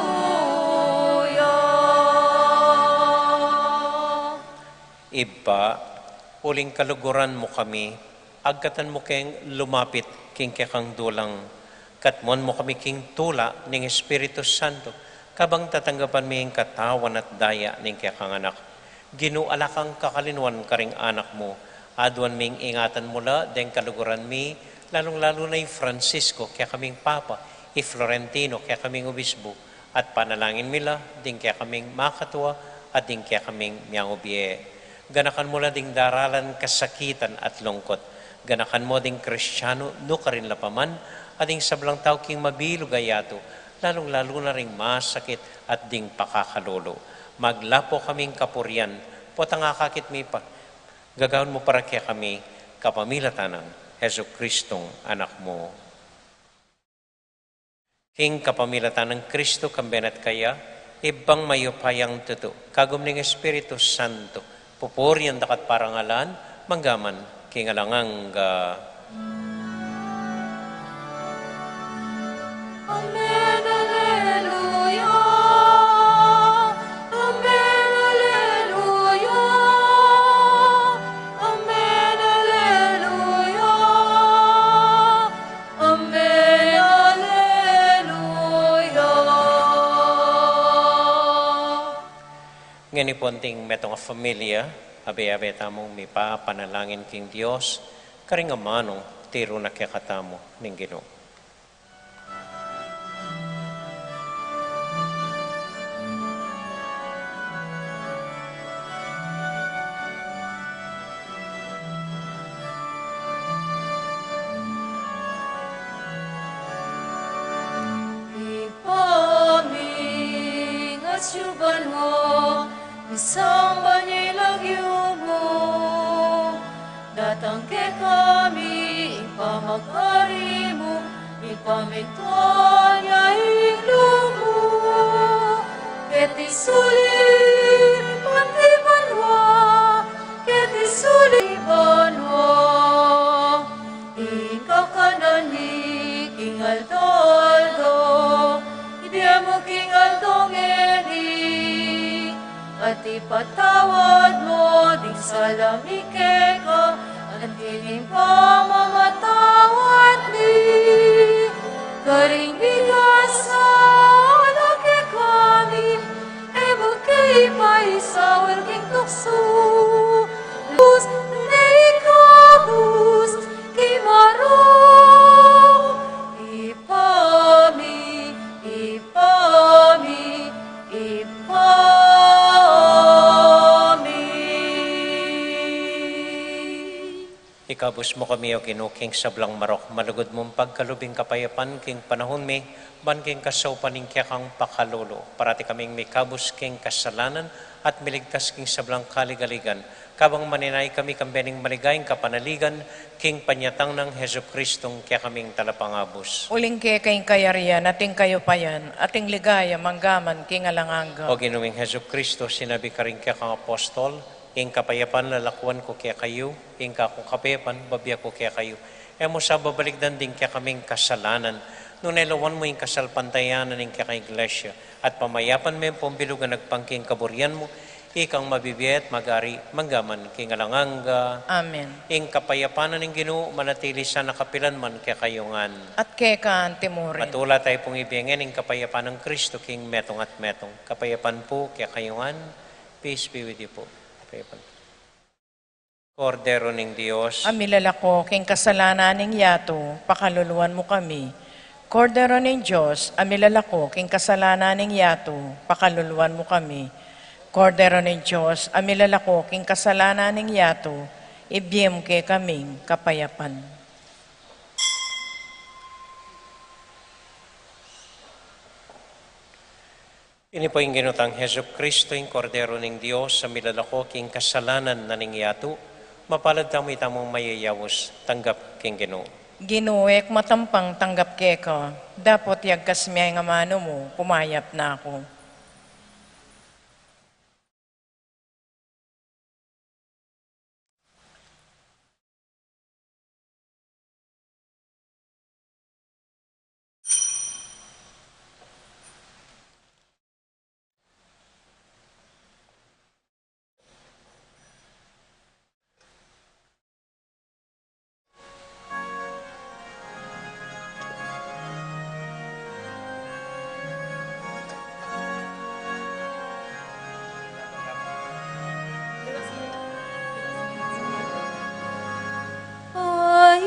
Ibpa, uling kaluguran mu kami, agkatan mu keng lumapit king kekang dulang, katmuan mu kami king tula ning Espiritu Santo, kabang tatanggapan mi ing katawan at daya ning kekang Anak. Ginu, ala kang kakalinuan karing anak mu, aduan ming ingatan mu la deng kaluguran mi, lalung-lalu na i Francisco, kekaming Papa, i Florentino, kekaming Obisbu, at panalangin mi la ding kekaming makatua at ding kekaming miangubie. Ganakan mu la ding daralan kasakitan at lungkut. Ganakan mu ding Kristianu nukarin la pa man, at ding sablang tau king mabilug a yatu, lalung-lalu na ring masakit at ding pakakalulu. Maglapo kaming kapurian, potang akakit mi pa, gagawan mu para kekami, kapamilatan nang Jesucristong Anak mu. King kapamilatan nang Kristu, kambe na at kaya, Ibpang mayupayang tutu, kagum ning Espiritu Santo, pupurian da ka at parangalan, mangga man king alang angga. Amen, aleluya. Amen, aleluya. Amen, aleluya. Amen, aleluya. Ngeni pu, anting metung a familia, abe-abe tamung mipapanalangin king Dios, karing amanung tiru na kekatamu ning Ginu. Ibpa mi, atsu ka banua, misamban ya ing lagyu mu, datang kekami ing pamagari mu, mipamintuan ya ing lub mu, keti sulip anti banua, keti sulip banua. Ing kakanan mi king aldo-aldo Ipatawad mu ding sala mi keka, anti ning pamamatawad mi karing mikasala kekami, e mu ke ipaisaul king tuksu, lubus ne ikabus king marok. Ibpa mi, Ibpa mi, Ibpa mi. Ikabus mu kami, O Ginu, king sablang marok, malugud mung pagkalub ing kapayapan king panahun mi, ban king kasaupan ning kekang pakalulu, parati kaming mikabus king kasalanan at miligtas king sablang kaligaligan, kabang maninaya kami kambe ning maligayang kapanaligan king panyatang nang Jesucristong kekaming Talapangabus. Uling keka ing kayarian, at ing kayupayan, at ing ligaya, mangga man king alang angga. O Ginu ming Jesucristo, sinabi karing kekang apostol, ing kapayapan lalakuan ku kekayu, ing kakung kapayapan bibie ku kekayu. E mu sa babalikdan ding kekaming kasalanan, nune lawan mu ing kasalpantayanan ning kekang Iglesia, at pamayapan me ampong bilug a agpang king kaburian mu, ikang mabibie at mag-ari mangga man king alang angga. Amen. Ing kapayapan na ning Ginu manatili sana kapilan man kekayu ngan. At keka anti murin. Matula tayu pung ibie ngan ing kapayapan nang Kristo king metung at metung. Kapayapan pu kekayu ngan. Peace be with you po. Kapayapan. Kordero ning Dios, a milalako king kasalanan ning yatu, pakaluluan mu kami. Kordero ning Dios, a milalako king kasalanan ning yatu, pakaluluan mu kami. Kordero ning Dios, a milalako king kasalanan ning yatu, ibie mu kekaming kapayapan. Ini po ing Ginu tang Jesucristo, ing Kordero ning Dios, a milalako king kasalanan na ning yatu. Mapalad tamu itamung mayayaus tanggap king Ginu. Ginu, e ku matampang tanggap keka, dapot yagkas me ing amanu mu, kumayap na ku. Ay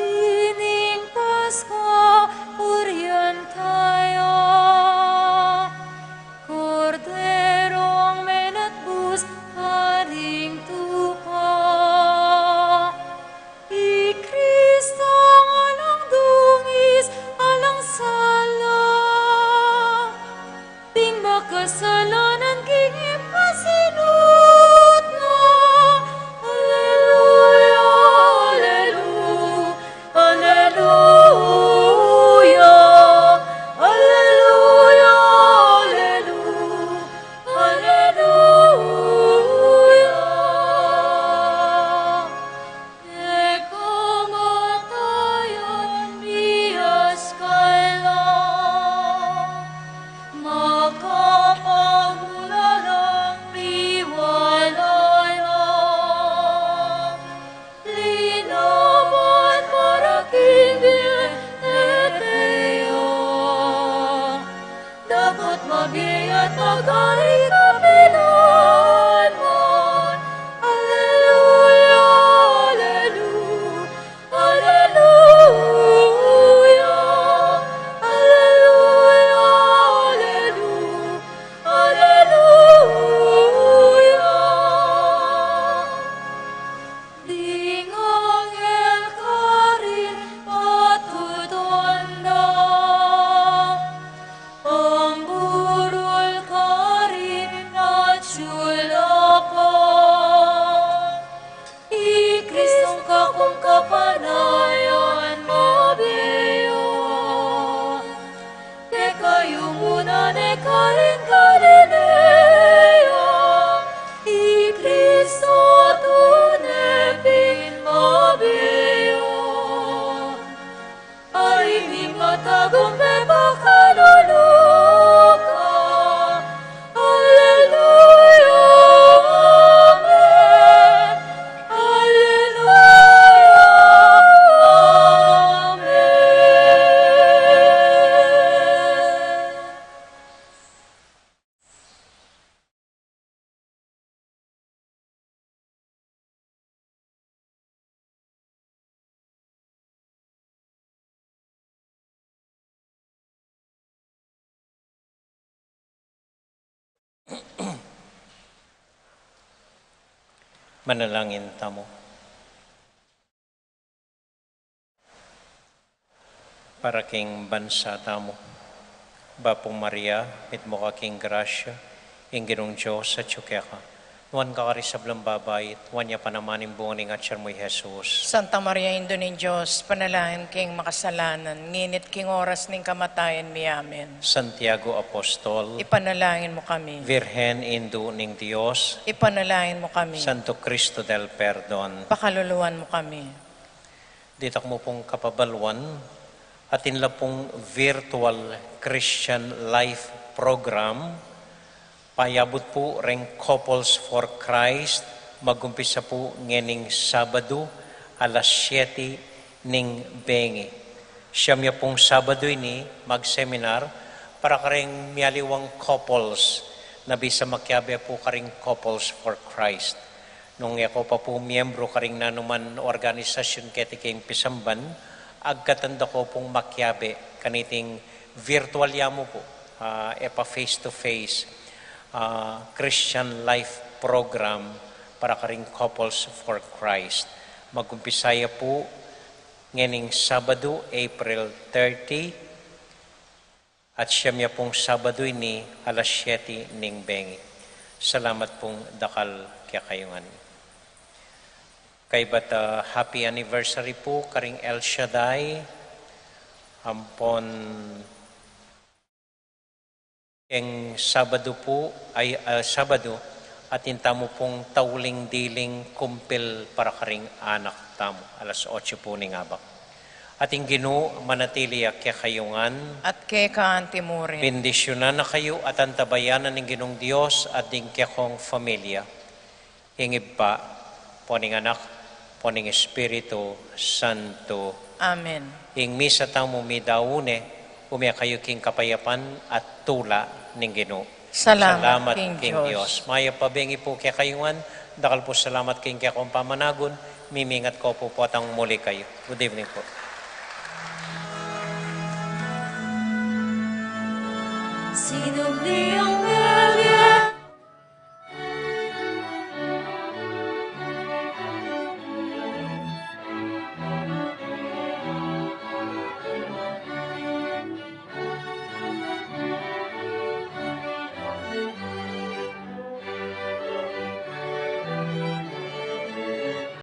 ning Paskua, purian taya, Korderong menatbus karing tupa. I Kristong alang dungis, alang sala, ding makasalanan king ipasinut na. Aleluya, aleluya, aleluya, aleluya, aleluya, aleluya. Ing kamatayan miyaskal na, makapagmulalang miwala na, linawan maraking bie ne keya. Dapot mabie at mag-ari kapilan man. Aleluya, aleluya, aleluya, aleluya, aleluya, aleluya. Ding anghel karin patutuan da, pamburul karin atyu la pa. I Kristong kakung kapanayan mabie ya. Kekayu mu na ne karin Galilea, i Kristo tune pin mabie ya. Ari mi matagumpe pakalulu ka. Aleluya, Manalangin tamu. Para king bansa tamu. Bapu Maria, mitmu ka king grasya, ing Ginung Dios atyu keka. Nuan ka karing sablang babai, at nuan ya pa naman ing bunga ning atyan mu, i Jesus. Santa Maria, Indu ning Dios, ipanalangin keng makasalanan, ngeni at king oras ning kamatayan mi. Amen. Santiago Apostol, ipanalangin mu kami. Virgen Indu ning Dios, ipanalangin mu kami. Santo Cristo del Perdon, pakaluluan mu kami. Ditak mu pung kapabaluan, atin la pung virtual Christian Life Program, payabut pu reng Couples for Christ, magumpisa pu ngening Sabadu, alas siyete ning bengi. Siyam ya pung Sabadu ini, mag-seminar para kareng mialiwang couples, na bisa makiabe pu karing Couples for Christ. Nung e ko pa pu miyembru karing nanuman organisasyun keti king pisamban, agkatan da ko pung makiabe kaniting virtual ya mu pu, ah, e pa face to face, ah, Christian Life Program para karing Couples for Christ. Magumpisa ya pu ngening Sabadu, April thirty, at siyam ya pung Sabadu ini, alas siyete ning bengi. Salamat pung dakal kekayu ngan. Kaybat, ah, happy anniversary pu karing El Shaddai, ampon ing Sabadu pu, ay, ah, Sabadu, atin tamu pung tauling diling kumpil para karing anak tamu, alas otso pu ning abak. At ing Ginu manatili ya kekayu ngan. At keka anti mu rin. Bendisyunan na kayu at antabayanan ning Ginung Dios at ding kekong familia. Ing Ibpa, ampo ning Anak, ampo ning Espiritu Santo. Amen. Ing misa tamu meyari ne, ume kayu king kapayapan at tula ning Ginu. Salamat king Dios. Mayap a bengi pu kekayu ngan, dakal pu salamat king kekong pamanagun, mimingat ko pu potang muli kayu. Good evening pu. Sinubli ang